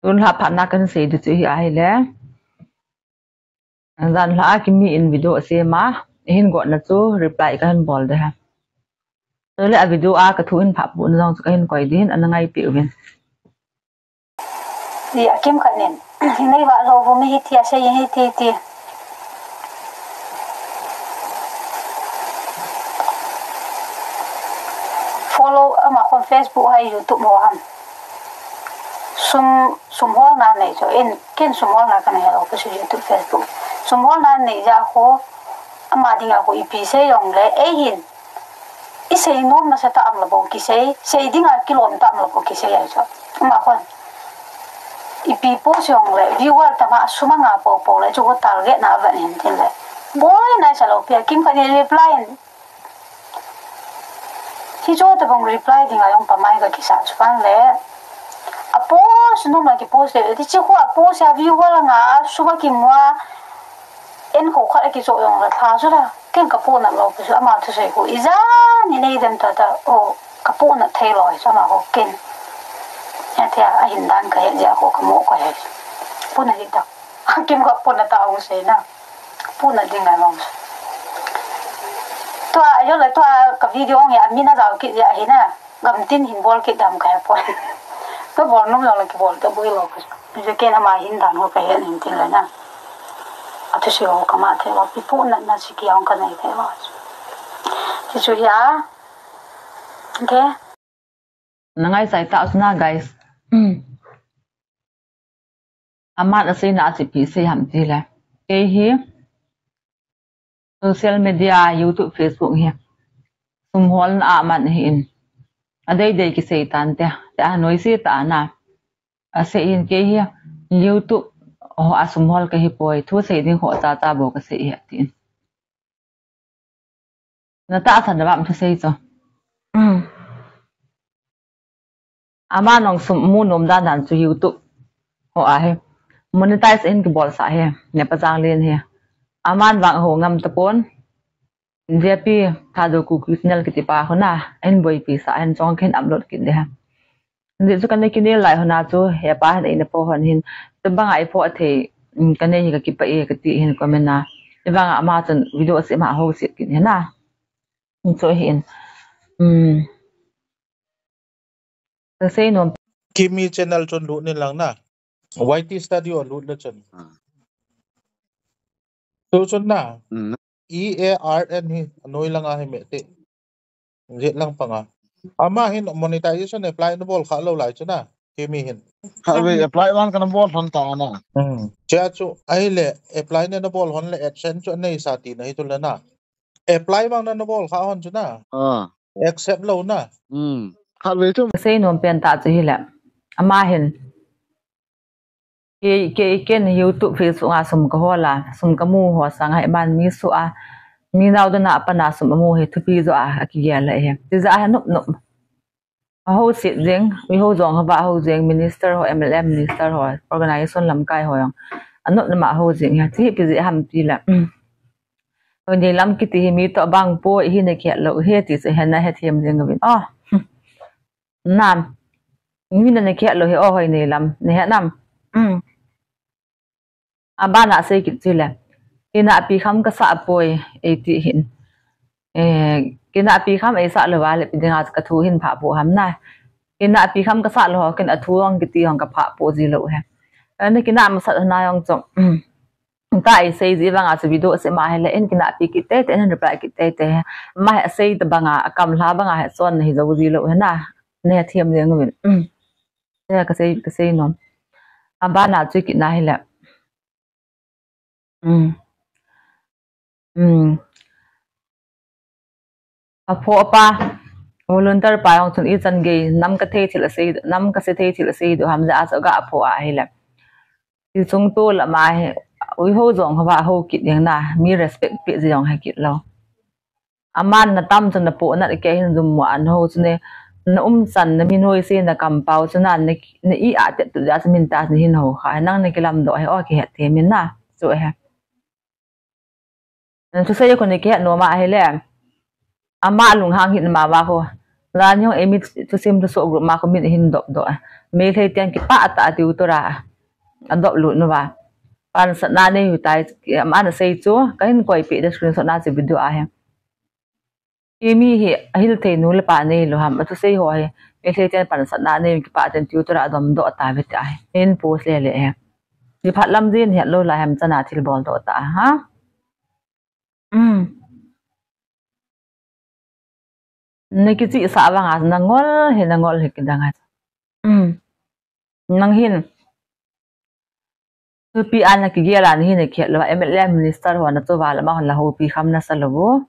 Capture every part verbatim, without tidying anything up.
Tun lha phatna kahin sei ding chu hi ahile. Jan lha a Kimi in video asem a, ahin gotna chu reply kahin bol ding ahi. Chule a video a kathu hin phah pu na jong chu kahin koi ding, ana ngaipi uvin. Ti a Kim khat nin, nei vah lou vo, mi hiti asei hiti ti. Follow ama khon Facebook hai YouTube ho ham. Sum, sum holna nei chu, in, ken sum holna kana helou, ka su YouTube, Facebook. Sum holna nei jeh a khu, ama dinga khu ipi sei jongle, eihin. I sei nom nasa tah a um le bou kisei, sei dinga kilom tah a um le bou kisei ahi chu. Ama khon. Ipi post jongle, viewer tam a sum anga popo le, chu khu target na ven hin tin le. Boi na sa lou pi a Kim khat nin reply in. Hichu tabang reply dinga jong pamai ka kisa chu pan le. A post nom la kipost le, ti chu khu a post a viewer anga sum a kimu a. En kho khat a kichoh jongle tha chu la. Ken ka pohnat lou pi chu ama thusei khu. Ijat ni nei dem tata. O, ka pohnat thei lou chu ama khu ken. Hiti a, ahin dan ka het jeh a khu ka mo ka het. Pohnat hita. Kim ka pohnat ta u sei na. Pohnat ding ngai mong. Tua, ajo le tua ka video nge a min a jao kit jeh ahi na. Gam tin hin bol kit dam ka he pon. Ka bol nom lou le kibol ta bui lou ka. Ni je ken ama hin dan ho ka he nin tin le na. A thusei ho ka ma thei lou, pi pohnat na si ki ong ka nei thei lou. Ti chu hi a. Okay. Na ngai sai ta us na, guys. Aman asei na a chu ipi sei ham ti le. Kei hi social media, YouTube, Facebook hi sum holna a man ahin. A dei dei kisei tan te. Te a noi sei ta na. Asei in kei hi YouTube ho a sum hol ka hi poi. Thu sei ding ho cha cha bou ka sei hi tin. Na tahsan na bam thusei chu. Ama nong sum mu nom dan dan chu YouTube ho ahi. Monetize in kibol sa hi. Ne pa jang len hi. Aman vang ho ngam ta pon. J P Thadou Kuki channel kiti pa ho na. In boipi sa hin chong ken upload kit de ha. Ni chu kana kinel lai hona chu, hepa hin eina po hon hin, tabanga ipo athei, um, kanei hi kakipah e kati hin comment a. Ivanga ama chun video asem a ho sit kit hina. Ni chu hin. Um. Kasei nom. Kimi channel chun lut ni lang na. Y T Studio lut le chun. Ah. Tu chun na. Mm. E A R N hi, anoi langa hi me te. Jet lang panga. Ama hin monetization apply na bol kha lou lai chu na. Kimi hin. Kha ve apply vang kana bol hon ta na. Hmm. Chia chu, ahile apply na na bol hon le AdSense chu nei sa ti na hi tu le na. Apply vang na na bol kha hon chu na. Ah. Accept lou na. Hmm. Kha ve chu. Kasei nom pen ta chu hile. Ama hin. Kei, kei, ken YouTube, Facebook a sum ka hol a, sum ka mu ho sang a, iman mi su a, mi nau dana a pan a sum amu hi thupi jo a, akigel a hi. Tija a hi nop nop. A ho sit jeng, mi ho jong hava ho jeng, minister ho, M L A minister ho, organization lamkai ho jong. A nop nop a ho jeng hi, ti pi ji ham ti la. Mm. Hoi nei lam kiti hi mi to bang po, hi ne kiat lo, hi ti se hen na he thiam jeng vin. Oh. Nam. Mi na ne kiat lo hi, oh, hoi nei lam, ne he nam. Mm. Abana sei kit chu le. Kinahpi kham ka sa poi, ei ti hin. Eh, kinahpi kham ei sa lo va le, pi dinga ka thu hin pha po ham na. Kinahpi kham ka sa lo, ken a thu ang kiti ang ka pha po ji lo he. Ani kinah masat na yang chong. Ta ei sei ji vanga chu video se ma he le, en kinahpi kit te te, en reply kit te te. Ma he sei ta banga, a kam hla banga he chon na hi jo ji lo he na. Ne thiam jeng vin. Te ka sei, ka sei nom. Abana chu kit na hi le. Mm. Mm. A pho pa, volunteer pa jong chun ichan gei, nam ka thei thil asei, nam ka sei thei thil asei diu ham ja a chu ga pho a hi le. Ti chung tu la ma hi, ui ho jong hava ho kit jeng na, mi respect pe ji jong he kit lo. Aman na tam chun na po na ke hin jum mo an ho chu ne, na um chan na min hoi se na kam pau chu na, na, na i a te tu ja chu min ta ni hin ho kha, nang na kilam do he o ki het the min na, chu he. Chu sei ko ni ke no ma he le. Ama lunghang hin ma va ho. Jan jong eimi thusim thusoh group ma comment hin dop doh. Meitei ten kipah tah a tutor a adop lut uva. Pansatna nei u tai, aman asei chu, kahin koipeh ding screenshot na chu video a hi. Eimi hi ahilthei nu le pa neilou ham, athusei ho hi. Meitei ten pansatna nei u, kipah tah in tutor a adom doh tauve tia hi. Hin post lele hi. Kipah lam jin hetlou lai ham, chana thil bol doh tah a ha. Um. Na kichihsah vanga, na ngol hi, na ngol hi kidang a. Um. Nang hin. Thupi a na kigel a, na hin na kihet lou, M L A minister ho na chu val ama hon la houpi kham nasa lou.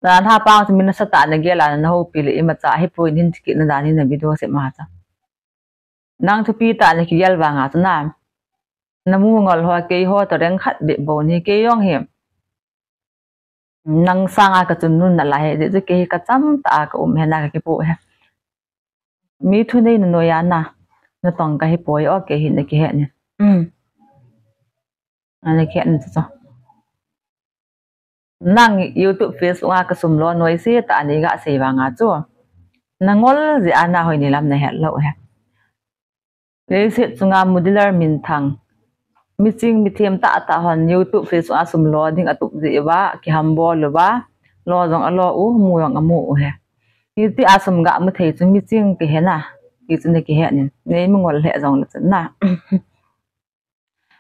Na na pang chu mi nasatah a na gel a, na houpi le imacha hi poi, hin ti kit na dan hin na video sep ma cha. Nang thupi tah a na kigel vanga chu na. Na mu ngol ho keiho toh reng khat bep bou ahi, kei jong hi. Nang sanga ka chungnung nalai hi, jeh chu kei hi ka cham tah a ka um hi na ka kipu hi. Mi thunei na noi a na. Na tong ka hi poi o, kei hi na kihet in. Um. Na kihet in chu. Nang YouTube, Facebook a ka sum lo noise tah a nei ga sei vanga chu. Na ngol jeh a na Hoineilam na hetlou hi. Leiset chunga mu dealer minthang. Miching mithem tah tah hon YouTube, Facebook a sum lo ding atup jeh uva, kihambol uva, lo jong alo u, mu jong amu u hi. Hiti a sum ga mu thei chu miching kihe na, ti chu na kihet in. Nei mi ngol lheh jong le chun na.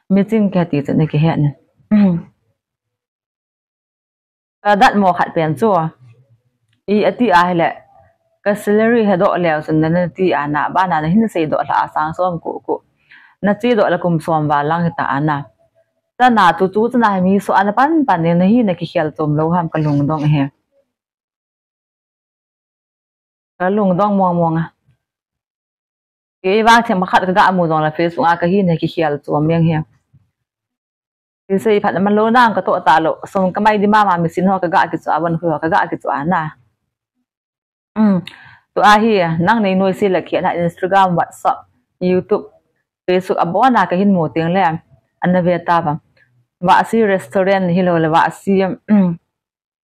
Miching kihe ti chu na kihet in. Ka datmo khat pen chu. I ati a hile. Ka salary hedoh leu chun na nati a na, bana na hin seidoh lha a sang som ko ko. Na chedoh le kum som val lang hita a na. Chana chu chu chana hi mi so ana pan pan in na hi na kikhel chom lou ham ka lungdong hi. Ka lungdong mong mong a. Kei vang themkhat ka ga mu jong le Facebook a ka hi na kikhel chom meng hi. Kisei phat na man lou nang ka toh talou. Som ka mai di mama machine ho ka ga kichu a, von khu ho ka ga kichu a na. Um. Tua hi, nang nei noise le kihe na Instagram, WhatsApp, YouTube, Facebook abon a ka hin mu teng le. Ana ve ta va. Vahsi restaurant hilou le Vahsi, um,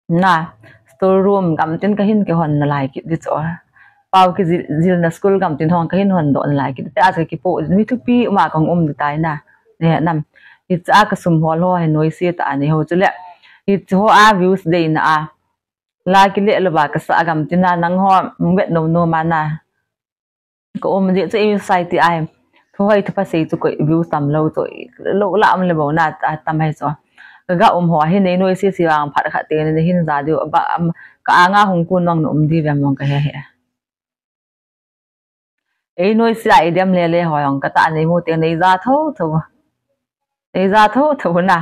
na, store room gamtin ka hin kihon nalai kit di chu. Pao kijil, jilna school gamtin hong ka hin hon doh nalai kit. Tia chu kipu, mi thupi uma kong um di tai na. Ne nam. Hicha ka sum hol ho hi noise tah a nei ho chu le. Hichu ho a views dei na a. La kile lou va ka sa gamtin a nang ho vet nom nom a na. Ka um jeh chu eimi society a hi. Thu hoi thu pha sei chu koi views tam lou chu. Lou la um le bou na a tam hi chu. Ka ga um ho hi nei noise se vang phat khat te nei hin ja diu ba am ka anga hung kun vang na um di ve mong ka he he. Ei noise a i dem le le ho jong ka ta nei mu te nei ja tho tho. Nei ja tho tho na.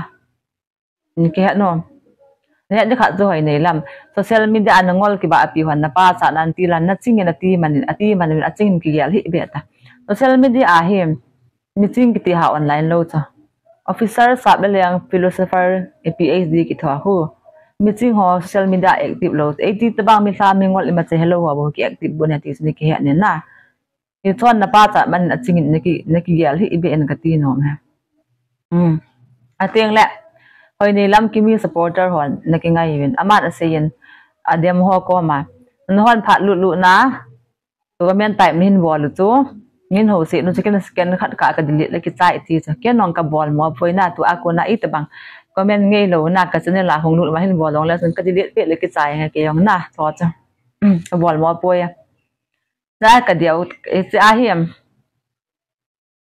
Ni kihe nom. Ni di khat chu Hoineilam. Social media a na ngol kiba api hon na pachat nan ti lan na ching in ati man in, ati man in a ching in kigel hi be ta. Social media a hi miching kiti ha online lou chu. Officer sap le leng philosopher, PhD kitho hu. Miching ho social media active lou. Ei ti tabang mi lha mi ngol ima che hello ho bo ki active bo ne ti chu ni kihe ne na. Hichun na pachat man a ching in na ki, na kigel hi be in ka ti nom he. Hmm. Ateng le, Hoineilam kimi supporter hon na kingai uvin. Aman asei in, adem ho koma. Na hon phat lut lut na, tu comment type na hin bol u chu. Hin ho se nu chu ken scan khat ka ka delete le kichai ti chu. Ken nong ka bol mo poi na tu a ko na i tabang. Comment ngei lou na ka channel a hung lut ma hin bol long le chun ka delete pe le kichai nge kei jong na. Tho chu. Hmm, ka bol mo poi a. Na ka diu, eh, si a hiam.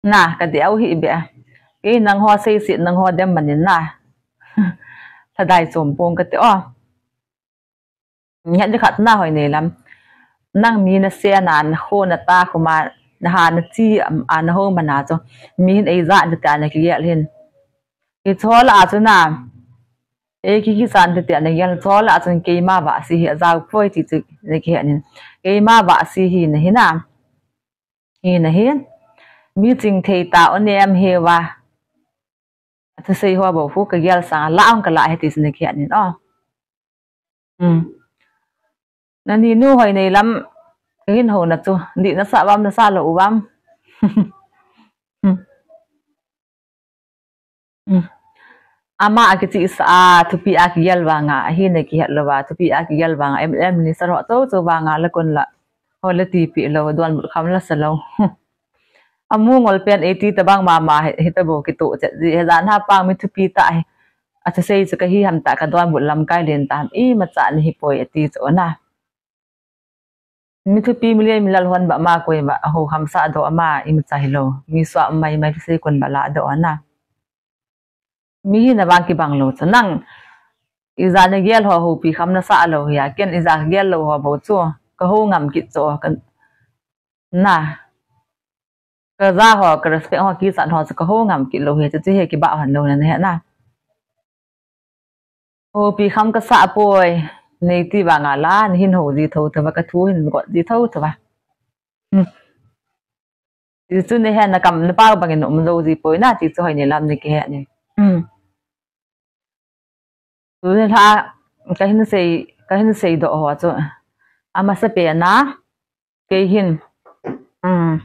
Na ka diu hi be. Kei nang ho sei si nang ho dem manin na. Thadai chom pong ka ti o. Ngat di khat na Hoineilam. Nang mi na se na na ho na ta khu ma na ha na chi a na ho ma na chu. Mi hin ei ja na ta na kigel hin. Hichu la a chu na. Ei ki kisan te te na gel chu la a chun keima Vahsi hi a jao poi ti chu na kihe nin. Keima Vahsi hi na hi na. Hi na hi. Miching thei ta o nem hi va. Athusei ho bo hu ka gel sang la ang ka la hi ti chu na kihe nin o. Hmm. Nani nu Hoineilam ka hin ho na chu. Di na sa vam na sa lou vam. Hmm. Hmm. Ama akichihsah a, thupi a kigel vanga, ahina kihet louva, thupi a kigel vanga, M L A minister ho chou chou vanga la kon la. Ho la tipi lou, donbut kham la sa lou. Amu ngol pen eiti tabang mama hi, hita bou kitoh chet ji, he jan ha pang mi thupi tah hi. Athusei chu kahi ham tah, kadonbut lamkai len tah ham, imacha nahi poi ati chu na. Mi thupi mi lien mi lal hon ba ama koi ba, aho kham sah doh ama, imacha hilou. Mi suah mai mai thusei kon ba la doh na. Mi hina vang kibang lou chu nang. Ija nagel ho, houpi kham nasah lou hia, ken ija kagel lou ho bou chu. Kahou ngam kit chu, ka, na. Kaja ho, ka respect ho, kichat ho chu kahou ngam kit lou hia, chuche hi kibah hon lou na nahe na. Houpi kham kasah poi, neiti vanga la, nahin hou ji thou thou va, kathu hin got ji thou thou va. Hmm. Ti chu nahe na, kam na pau bangin um jou ji poi na, ti chu hoi nei lam ni kihe ni. Hmm. Tuni lha, kahin sei, kahin sei doh ho chu. Amasa pen a, kei hin, um,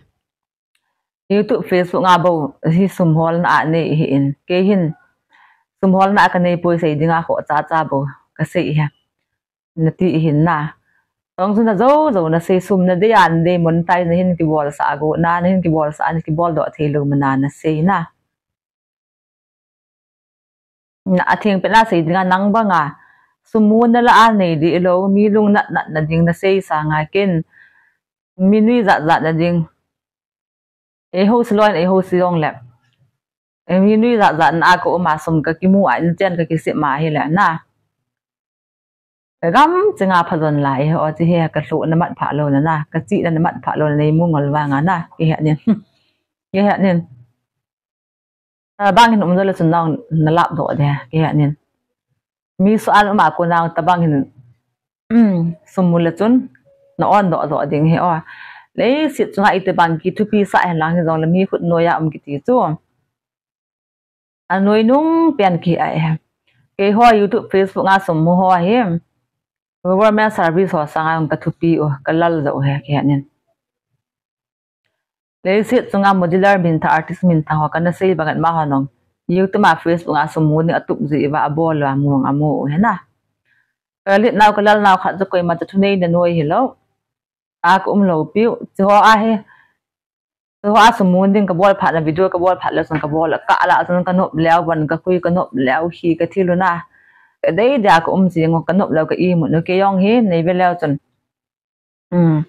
YouTube, Facebook a bou hi sum holna a nei hi in. Kei hin sum holna a kanei poi, sei dinga khoh cha cha bou kasei hi. Nati hin na. Tong chu najou jou nasei, sum nadei a nadei, monetize nahin kibolsah a go na, nahin kibolsah a nakibol doh thei lou mana nasei na. Na, atheng pet a sei dinga nang banga sum muna la a nei dih lou, mi lungnat nat na ding nasei sanga ken mi nuijat jat na ding. Eiho silou in eiho si jong le, mi nuijat jat na a ka um a, sum kakimu a, inchen kakisem a hile na. Gam chenga phajon lai, eiho chi hi kalhuh na mat phah lou na na, kachihna na mat phah lou na, neimu ngol vanga na, kihe nin. Kihe nin. Tabang hin um jou le chun nang nalap doh de, kihe nin. Mi suan um a kon nang tabang hin, um, sum mu le chun na on doh doh ding hi o. Leiset chunga itobang kithupi sah hen lang hi jong le mi khut noiya um kiti chu. Anoi nung pen kihi ahi. Keiho YouTube, Facebook a sum mu ho hi government service ho sanga jong kathupi u, kalal jou hi, kihe nin. Leiset chunga modular minthang, artist minthang ho kana sei bang in amaho jong YouTube a, Facebook a sum mu ding atup ji uva abol uva mu jong amu u hi na. Kalet nau kalal nau khat chu koima chu thuneina noi hilou. A ka um lou piu. Chuho a hi, chuho a sum mu ding kabol phat na, video kabol phat leu chun kabol a, kah lah chun kanop leu, von kakhui, kanop leu hi kathil u na. Kadei dia ka um jing u, kanop leu ka imut u, kei jong hi nei ve leu chun. Um,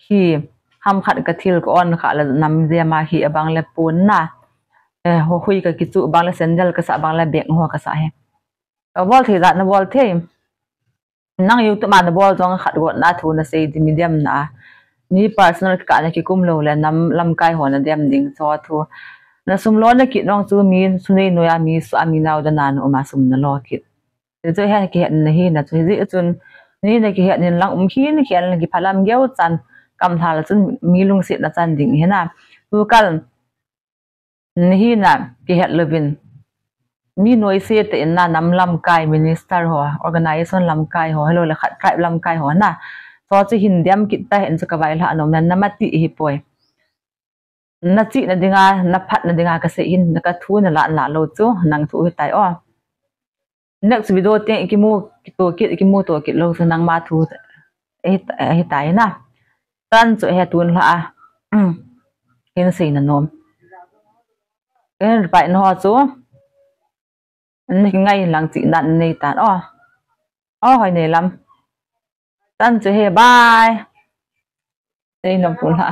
hi, ham khat kathil ka on kha le nam jem a hi abang le pon na. Eh, ho hui kakichuh bang le, sandal kasah bang le, bag ho kasah hi. Kabol thei jat nabol thei. Nang YouTube a nabol jong khat got na thu nasei ding, mi dem na a. Mi personal kikah na kikum lou le, nam lamkai ho nadem ding chu thu. Nasum lona kit nung chu mi sunei noiya, mi suah a, mi nao dana na um a sum nalo kit. Ti chu hi kihet na hina chu hijeh chun, nahina kihet nin lang um hin, kihet nin kiphalam geu chan, kam lhal chun mi lungsetna chan ding hi na. Tukal, nahina kihet louvin. Mi noise tah in na, nam lamkai, minister ho, organization lamkai ho, hilou le khat tribe lamkai ho na. Chu chu hin dem kit ta hen chu kavailhah nom na, namati hi poi. Nachihna dinga, naphatna dinga kasei hin, na kathu nalah lah lou chu, nang thu hitai o. Next video teng ikimu to kit, ikimu to kit lou chu nangma thu ahi, ahitai na. Chan chu ahi tun lha a. Hin seina nom. Kahin reply na ho chu. Nakingai lang chihna nanei tan o. O, hoi nei lam. Chan chu ahi, bye. Sei nom pun lha.